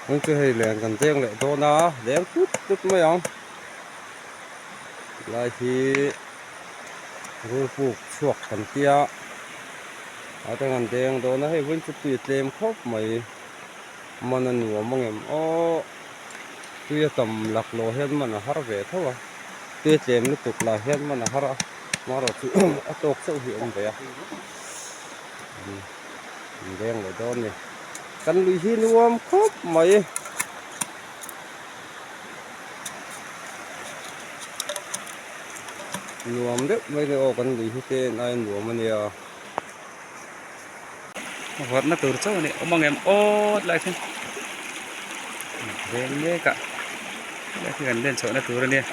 Heng chu hei len kan deng leh dawn a, leng tut tut mai ang. Tilai hi rulpuk chhuak kan tia a tang an deng dawn a, hei vawiin chu tui a tlem khawp mai. Man a nuam ang em aw, tui a tam laklawh hian man a har ve tho a, tui a tlem lutuk lah hian man a har a, hmarawh chu a tawk chauh hi a awm ve a. An deng leh dawn ni. Kan lui hi nuam khawp mai. Nuam deuh mai ni aw kan lui hi te en aiin nuam a nia. Varna tur chauh a ni awm ang em aw tilai khian veng mek a tilai khi kan len chhohna tur a nia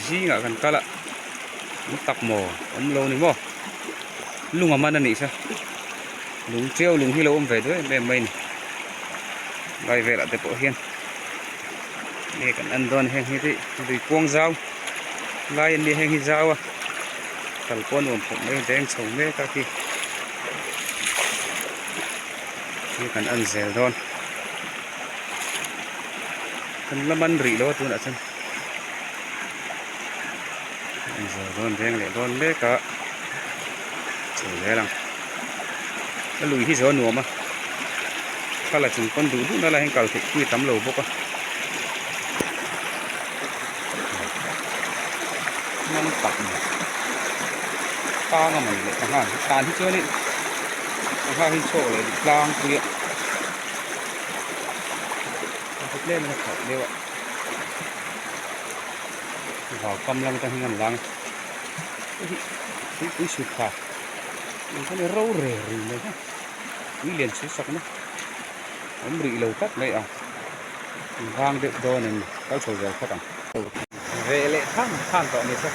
zingah kan kal a an tak maw awm lo ni maw lung a man a nih kha lung tiau lung hi lo awm ve duai em em mai a ni lai velah te pawh hian nge kan en dawn heng hi te lui kuang zau lai an nia heng hi zau a kal pawh a nuam khawp mai deng chho mek a khi khi kan en zel dawn kan la man rih lo a tunah chuan en zel dawn deng leh dawn mek a chho zel ang a lui hi zawh a nuam a thla la chung pawn duh duh na lai hian kal theih pui a tam lo bawk a man tak mai tlang a man leh ta nghal tan hi chuan in sangha hi chhuak leh duh tlangpui a tlem in a khalh deuh a vau kam lam atang hian an lang a hei hi tuipui sut tha eng khaw nge ro re ri mai kha tui lian chhe sak na awm rih lo tlat mai a vang deuh dawn em ni kal chho zel phawt ang. Ve leh than than tawh ni se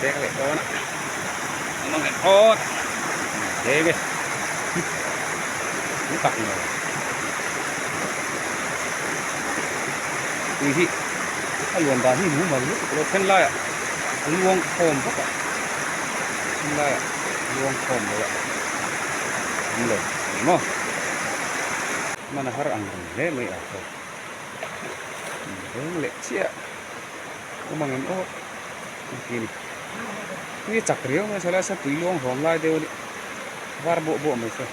deng leh dawn a awm ang em aw deng e an tak maw tui hi a luan dan hi mumal lutuk lo then laiah a luang khawm vak a then laiah a luang khawm lo a awm lo ni maw hman a har ang reng hle mai a hei deng leh chiah awm ang em aw an ti a ni tui a chak riau mai saw lai sawn tui luang hlawm lai deuh a ni var buah buah mai saw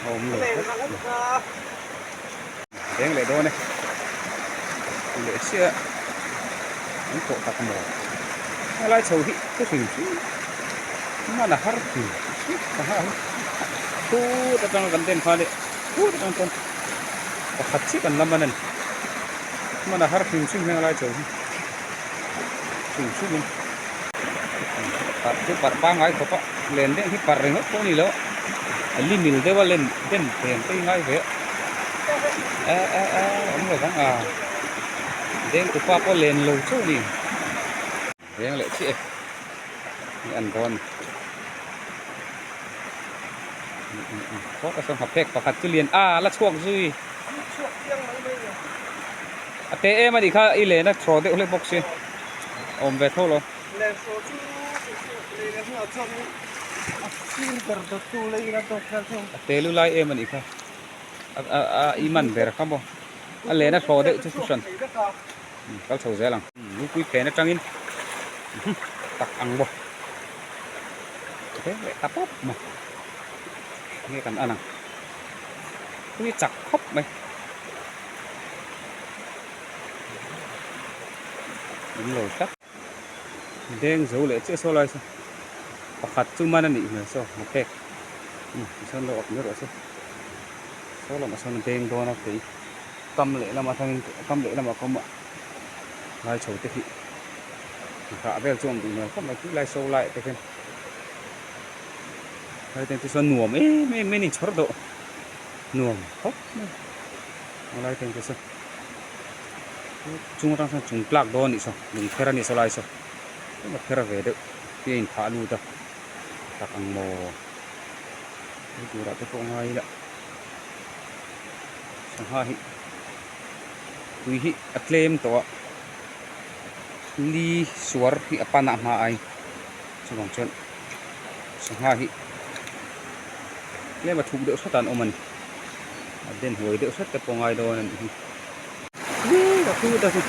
a awm lo tlat deng leh dawn e leh chiah an tawh tak maw helai chho hi ka hrim hrim hman a har hrim hrim sangha hi phut atanga kan den khan e phut atang chuan pakhat chiah kan la man a ni hman a har hrim hrim helai chho hi hrim hrim in parh chu parh pangngai khawp a len deuh hi parh ringawt pawh a ni lo a li mil deuh a len den pen te hi ngai ve a a a awm lo vang a deng tupa pawh len lo chauh a ni deng leh chiah e hei an dawn a sangha phek pakhat chu lian a la chhuak zui a te em a nih kha i len a thaw deuh hlek bawk si awm ve tho lo. A te lu lai em a nih kha a i man ber kha maw a len a thaw deuh chu hran kal chho zel ang lungpui phen atangin tak ang maw leh ta pawp maw nge kan an ang tui chak khawp mai. Awm lo tlat. Deng zo leh chiah saw lai saw pakhat chu man a nih hmel saw a phek umm tichuan lo awk mai rawh se saw lamah sawn a deng dawn a kei kam leh lamah atangin kam leh lamah ka awm a lai chho te hi hrah vel chu a awm duh hmel khawp mai tih lai saw lai ah te khian lai te chuan nuam em em mai a ni chhawr dawh nuam khawp mai a lai te chu. Chung atang chuan chung tlak dawn a nih saw lung pher a nih saw lai saw tlem a pher ve deuh hi a inphah lut a tak ang maw hei turah te pawh ngai ila sangha hi tui hi a tlem tawh a li suar hi a pan a hma ai chuvang chuan. Sangha hi tlem a thuk deuh hret an awm a ni. A den huai deuh hret te pawh ngai dawn a nih hi. Ih a thu ta chu.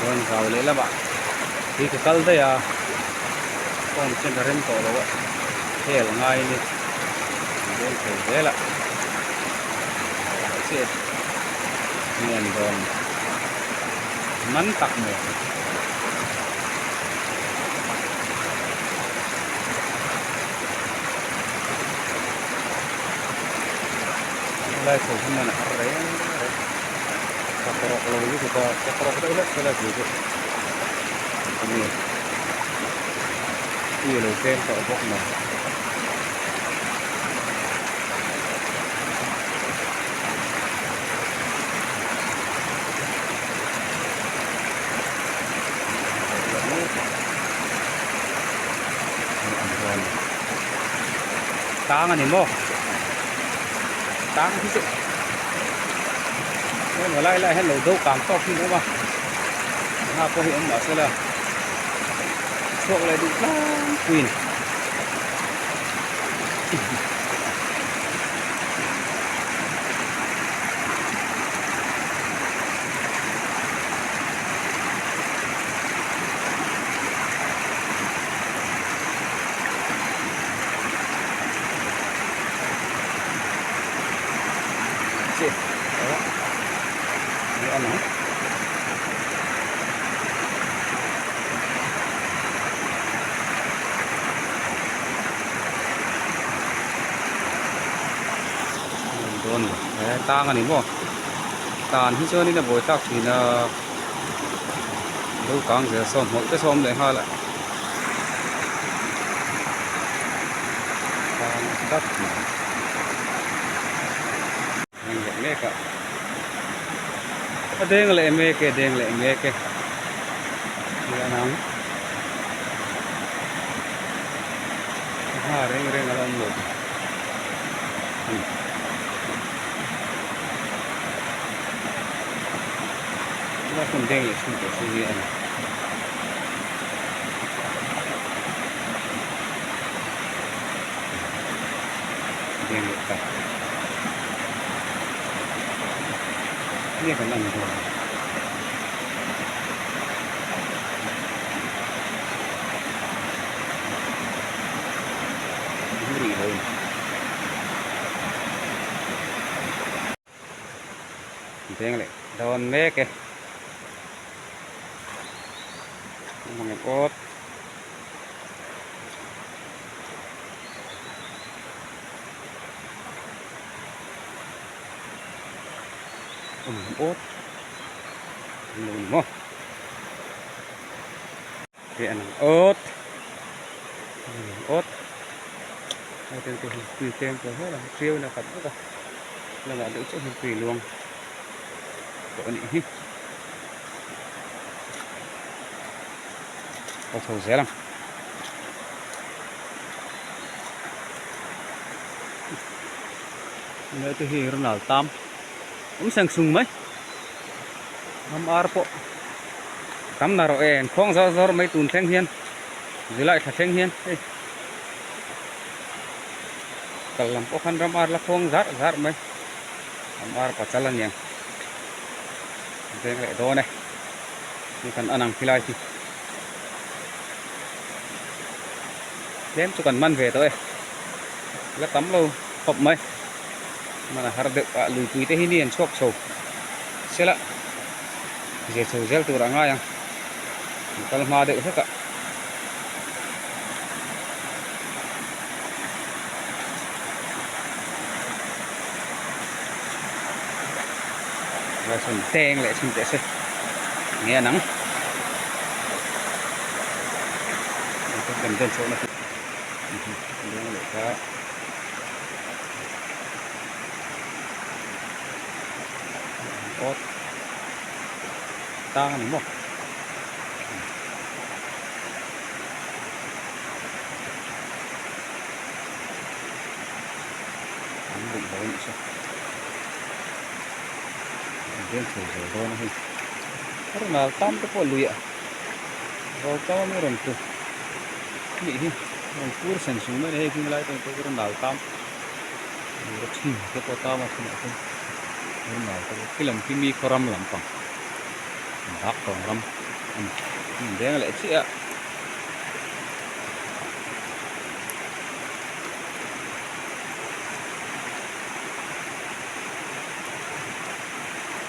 Dawn zau leh lamah hi ka kal daih a phone chen a rem tawh lo a hel ngai a ni dawn chho zel a ngen dawn man tak maw. Helai chho hi man a har reng reng chakrawk lo lutuk a chakrawk deuh hlek sela chu chu ani tui a lo tlem tawh bawk nen. Tang a ni maw tang hi chu heng lai lai hian lo do kang tawk hi an awm a sangha pawh hi awm mahse la chhuak leh duh tlangpuiin. Dawn he tang a ni maw tan hi chuanin a buai thlak thin a lo kang zel sawm hmawlh te sawm leh nghal a tang tlat mai deng leh mek a a deng leh mek e deng leh mek e ang sangha reng reng a la awm lo. Helai hmun deng leh chhung tawh si hi a ni. Deng leh ta. Nge kan an dawn. Rih lo a ni. Deng leh dawn mek e. Mang awt. Awt. Lo ni maw. Te an ang awt. Awt. Hei te hi tui tlem tawh hle ang hriau in a khat vek a lamah deuh chiah hian tui luang tawh a nih hi ka chho zel ang helai te hi ronald tam awm seng sung mai ram ar pawh tam na rawh e an khawng zawr zawr mai tun thleng hian July thla thleng hian hei kal lam pawh khan ram ar la khawng zar zar mai ram ar pachal a niang veng leh dawn e ni kan an ang khilai khi tlem chu kan man ve tawh e la tam lo khawp mai man a har deuh a luipui te hi ni an chhuak chho sela zir chho zel tur a ngai ang. An kal hma deuh hlek a. Sawn teng leh chhin teh se nge a nang kan chhoh na chu deng leh kha awt tang a ni maw. An rih lo a nih chu. An veng chho zel dawn a hei. Ronal tam te pawh luiah vau tam a mi rawn tlu nih hi rawn pur sen sung mai a ni hei khing lai te pawh hi ronal tam ura thin te pawh tam a thinah chuan ronal te pawh khi lam khi mi khaw ram lampang bak tawng ram a ni an deng leh chiah a.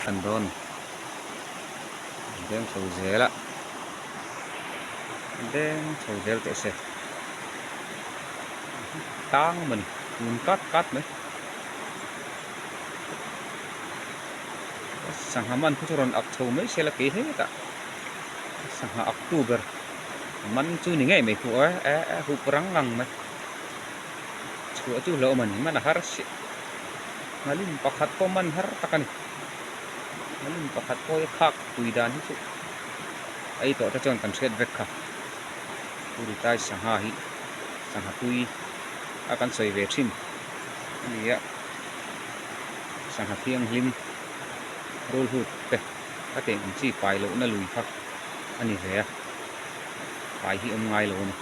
An rawn deng chho zel a deng chho zel teh se tang mawni tun kat kat mai sangha man khu chu rawn ak chho mai se la kei hetah sangha ak tu ber man chu ni ngei mai khu e e hup rang ngang mai chhuah chu hlauh awm a ni man a har si nghalim pakhat pawh man har tak a ni nghalim pakhat pawh hi khak tui dan hi chu ei tawh te chuan kan hriat vek kha puritai sangha hi sangha tui a kan sawi ve thin a ni a sangha thianghlim rulhut te a teng ang chi pai lohna lui kha a ni ve a pai hi awm ngai lo a ni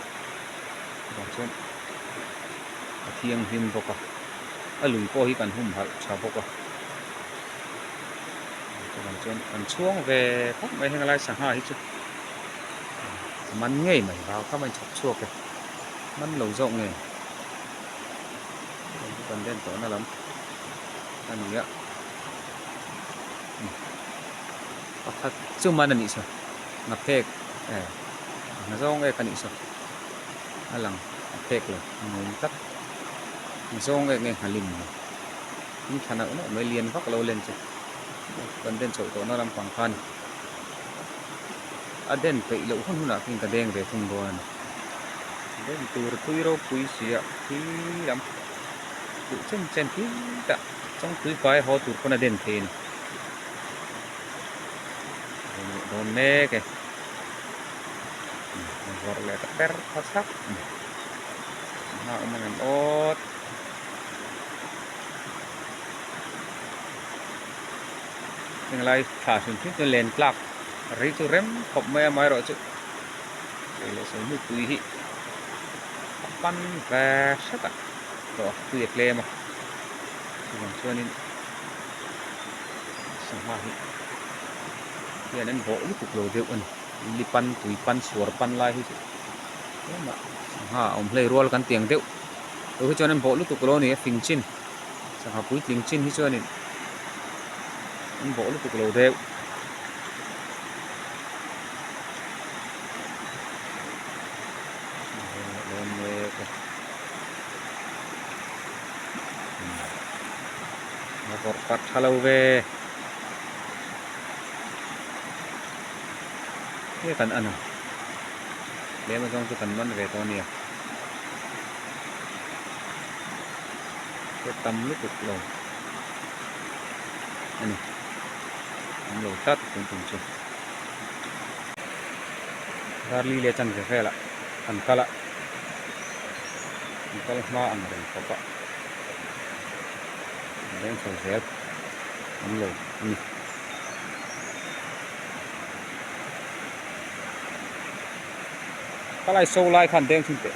chuvang chuan a thianghlim bawk a a lui pawh hi kan humhalh tha bawk a chuvang chuan kan chhuang ve khawp mai heng lai sangha hi chu a man ngei mai vau kha mai chhawp chhuak e man lo zawk nge kan den tawhna lam a ni a pakhat chu man a nih saw nghaphek eh a zawng ek a nih saw a lang a phek lo a nuam tlat zawng ek nge nghalim ni in tha nauh nauh mai lian vak lo len chu kan den chhoh tawhna lampang khan a den peih loh hun hunah khin ka deng ve thung dawn a ni den tur tui ropui si a khi lam duh chen chen khi tah chawngtui kai haw tur pawn a den thei a ni dawn mek e. Vawrh leh ta per kha chhak a ni. Sangha awm ang em awt. Heng lai thla hrim hrim chuan len tlak rei chu rem khawp mai a amaherawhchu sawi leh sawi hnu tui hi a pan ve hret a tawh a tui a tlem a chuvang chuanin sangha hi hian an bawh lutuk lo deuh a ni. Li pan tui pan suar pan lai hi chu tlema sangha a awm hlei rual kan tiang deuh tu hi chuan an bawh lutuk lo a ni a fing chin sangha puitling chin hi chuanin an bawh lutuk lo deuh. A vawrh parh tha lo ve. Nge kan an a tlem azawng chu kan man ve tawh ania hre tam lutuk lo ani awm lo tlat tun tum chu darli leh chanve velah kan kal a kan kal hma ang reng khawp a an leng chho zel awm lo ani. Khalai so lai khan deng thin teh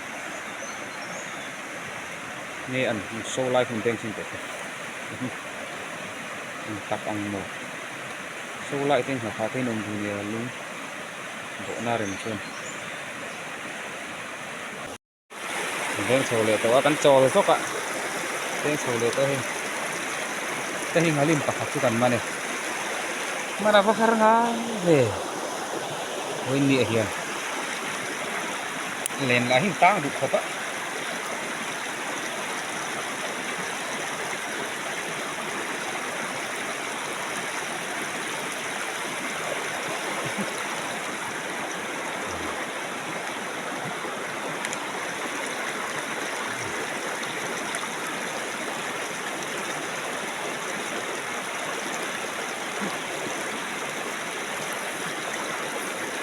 nge an so lai khan deng thin teh ang tak ang maw so lai te hna kha te in awm duh nia lung bawhna rem chuan. Veng chho leh tawh a kan chawl zawk a veng chho leh tawh hei te hi nghalim pakhat chu kan man e man a va har ngai ve vawiin ni ah hian len lah hi tang duh khawp a.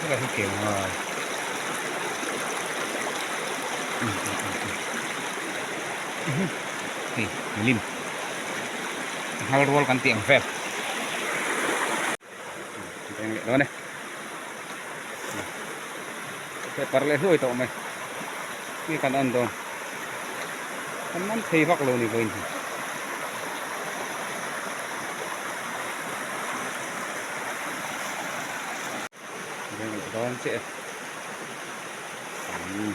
Helai hi keu ngai hei milim nghal rual kan tih ang vel. Leng leh dawn e. Theh parh leh hnuai tawh mai. Nge kan en dawn. Kan man thei vak lo ni vawiin hi. Veng leh dawn chiah e. Umm.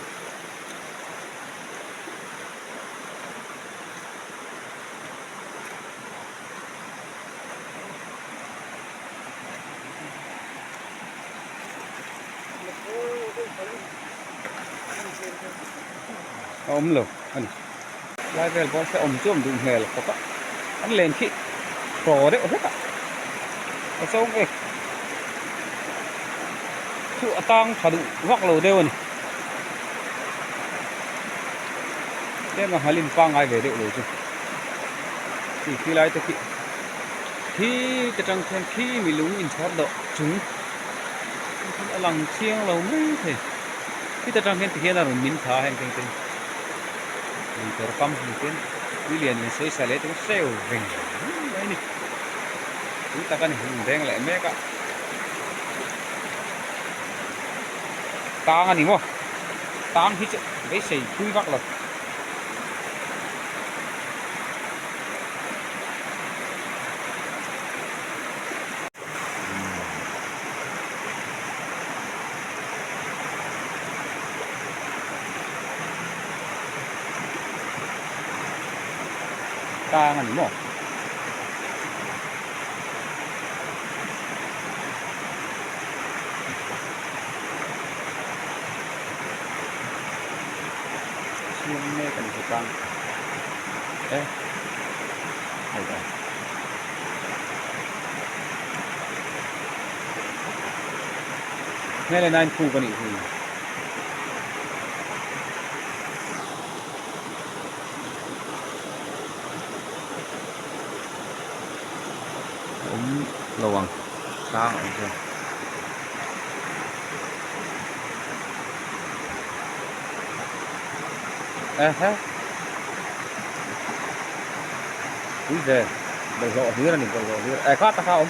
A awm lo a ni lai vel pawh se awm chu awm duh hmel khawp a an len khi hraw deuh hlek a a zawng e chu a tang tha duh vak lo deuh a ni tlem a nghalin pangngai ve deuh lo chu khi khi lai te khi khi te tang khian khi mi lung inchhawr dawh chung a lang chiang lo mai thei khita tang hian tikhian a rawn min thla a heng teng te lui kawr kam hmu khian tui lian in sawi sa leh te hreu veng mai a ni tui tak a ni hmun veng leh mek a tang a ni maw tang hi chu beisei pui vak lo. Tang a ni maw? Siam mek a ni chu tang e hei aw. Hmel en a inphuk a nih hi. A awm lo ang tlang a awm chuan. Ehe. Pui ve bawlhhlawh hlir a ni bawlhhlawh hlir eh kha taka a awm.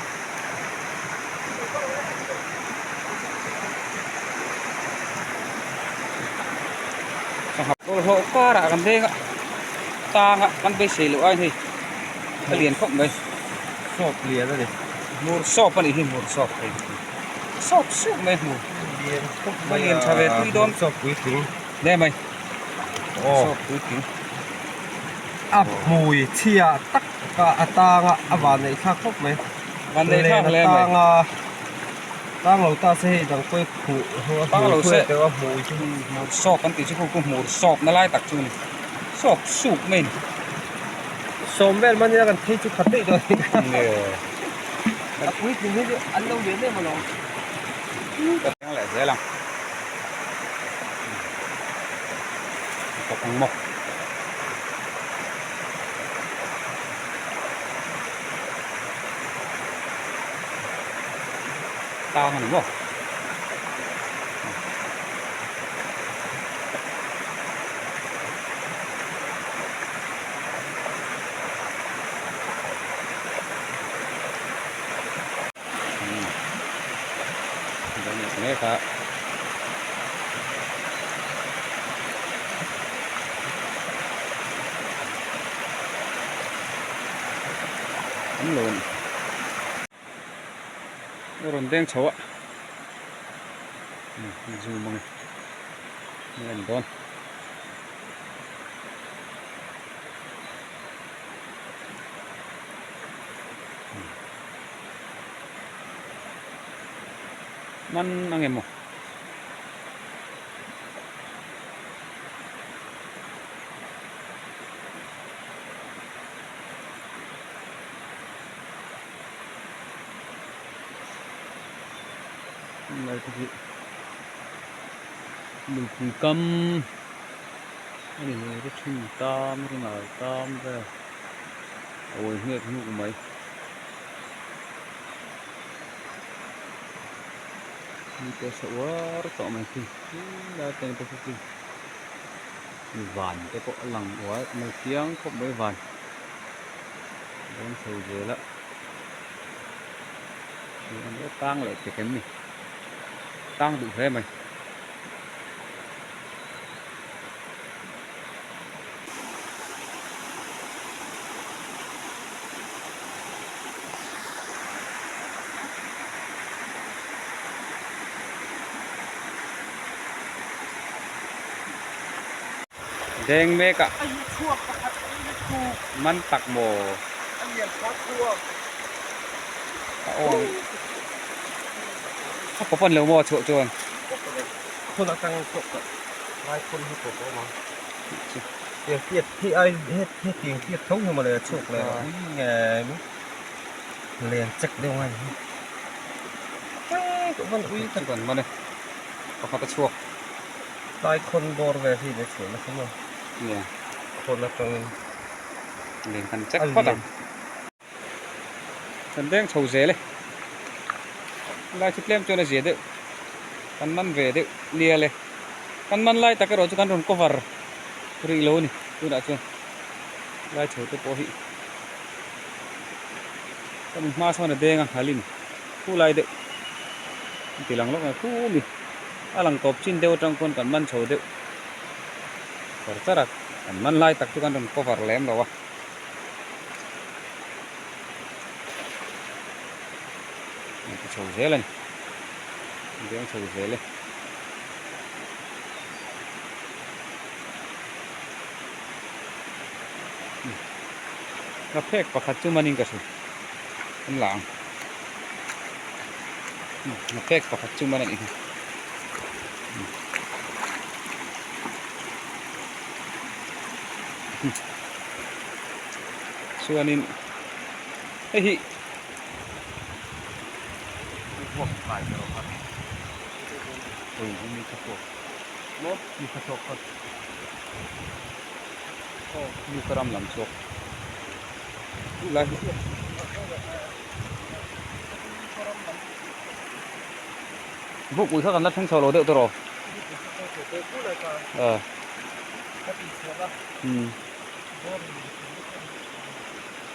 Sangha bawlhhlawh karah kan deng a tang a kan beisei loh aiin hei a lian khawp mai sawp lian a ni hmur sawp a nih hi hmur sawp hei sawp sup mai hmur lian khawp mai a lian tha ve tui dawn sawp puitling hle mai sawp puitling a hmui chhia tak a a tang a a van neih thlak khawp mai van neih thlak hle mai tang a tang lo ta se hei dang pawh khuh tang lo se a hmui chu hmur sawp an tih chu khu khu hmur sawp na lai tak chu ni sawp sup mai ni sawm vel man ila kan phei chu khat daih dawn ni a puitling hi chu an lo lian em alawm ka thleng leh zel ang tawp ang maw. Tang a ni maw? Mek a. An lo a ni a rawn deng chho a zoom ang e a ni dawn. Man ang emaw lai te hi lungpui kam a ni lo te thin tam ringal tam vel a uai hnek hnuk mai. Mi pawh sa uar tawh mai khi lai te pawh khi van te pawh a lang uar mai chiang khawp mai van dawn chho zel a tang leh pek em ni tang duh hle mai. Deng mek a. Man tak maw? A aw. A pawp an lo maw a chhuah chuan? Pakhat a chhuak. Tlai khawn bawr vel hi leh chhuah nasa maw? Nia. Khawn atangin. Len kan check phawt ang. Kan deng chho zel e. Lai chu tlem chuan a zia deuh. Kan man ve deuh nia le. Kan man lai tak erawh chu kan rawn cover rih lo a ni tunah chuan. Lai chho te pawh hi kan hma sawn a deng a nghalin khu lai deuh an ti lang lawk mai khu mi. A lang tawp chin deuh atang khawn kan man chho deuh char char a, kan man lai tak chu kan rawn cover lem lo a. An ti chho zel a ni, an deng chho zel e. Ka phek pakhat chu manin ka hria, kan la ang. A phek pakhat chu man a nih hi. Chuanin hei hi mi kha ram lam chhuak lai hi. Bukpui kha kan la thleng chho lo deuh tawh rawh.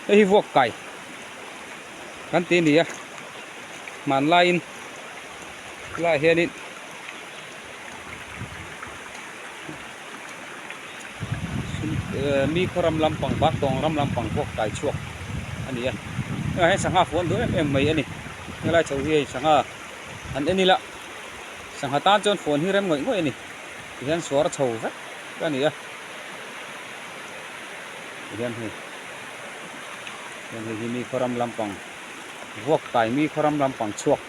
Hei hi vuak kai kan ti a ni a, hmanlaiin helaiah hianin mi khaw ram lampang Baktawng ram lampang vuak kai chhuak a ni a, hengah hian sangha fuan duh em em mai a ni. Helai chho hi hei sangha han en ila sangha tan chuan phone hi rem ngawih ngawih a ni tihian suar chho vek a ni a tihian hei hian hei hi mi khaw ram lampang vuak kai mi khaw ram lampang chhuak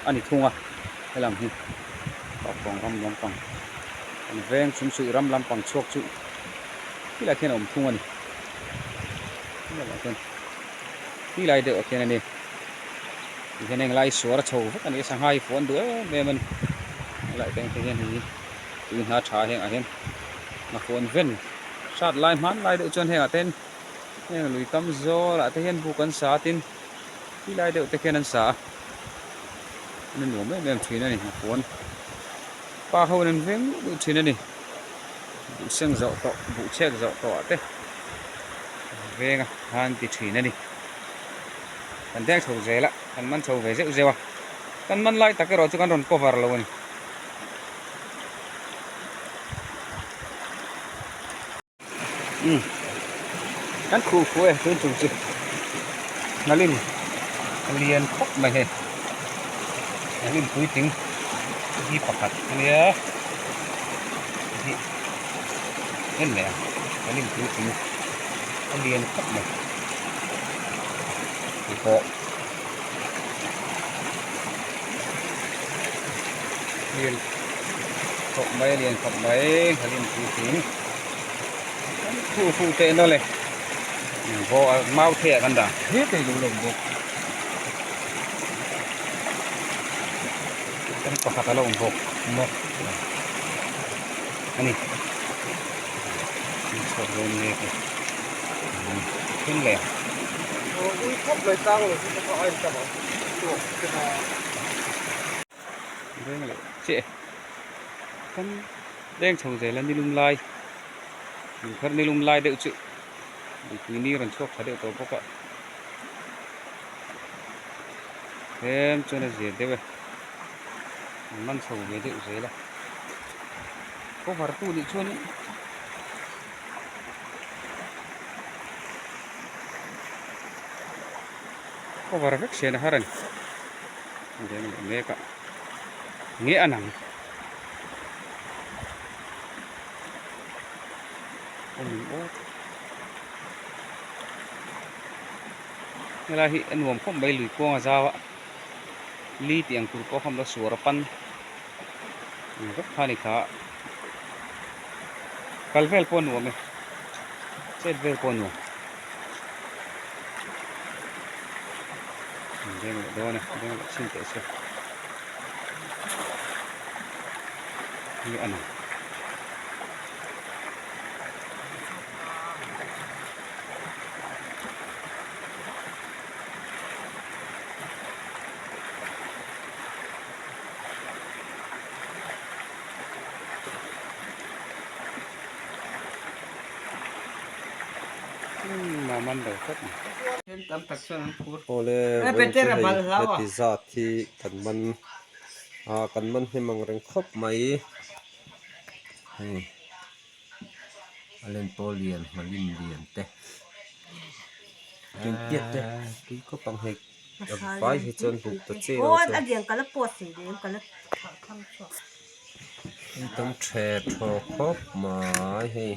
a ni thung a helam hi Baktawng ram lampang kan veng chhumsuih ram lampang chhuak chu khilaiah khian a awm thung a ni khilaiah khian khilai deuh ah khian a ni. Tihian heng lai suar a chho vek a ni a sangha hi fuan duh em em a ni helai te ang te hian hei tui hna tha hengah hian a fuan ven hrat lai hman lai deuh chuan hengah te hian heng lui tam zawlah te hian buk an sa a tin ti lai deuh te khian an sa a an nuam em em thin a ni a fuan pa ho in an veng luh luh thin a ni buh seng zawh tawh buh chhek zawh tawh ah te veng a han ti thin a ni. Kan deng chho zel a, kan man chho ve zeuh zeuh a, kan man lai tak erawh chu kan rawn cover lo a ni. Umm kan khuh khuh e tun chung chu hnalin a lian khawp mai hei hnalin puitling hi pakhat a nia hi en leh ang hnalin puitling a lian khawp mai. Tih pawh lian khawp mai lian khawp mai nghalin puitling an thu fu teh nawlh e vaw a mau thei ah kan dah hle thei lo lo bawk kan pakhat a lo awm bawk maw a ni. Chhuak dawn mek e. Then leh ang. Ui khawp mai tlang lo chu ka ain tam ang. Chhuak te kha. Deng leh che. Kan deng chho zel a nilum lai. Inkhar nilum lai deuh chu. Mipui ni rawn chhuak tha deuh tawh bawk a. Tlem chuan a zir deuh e. An man chho ve deuh zel a. Cover tu nih chuanin cover vek sian a har a ni deng leh mek a nge a nang. Awm em aw. Helai hi a nuam khawp mai lui kuang a zau a li tih ang tur pawh kha awm lo suar a pan ang vek kha a ni kha kal vel pawh a nuam e chet vel pawh a nuam deng leh dawn e deng leh chhin teh se hi a ni. Awle vawiin chu hei heti zat hi kan man ah kan man hnem ang reng khawp mai. Hei a len pawl lian hmalim lian te tui tiat te tui khawp ang hei a vai hi chuan buk ta che lo chuan hei tam the thaw khawp mai hei.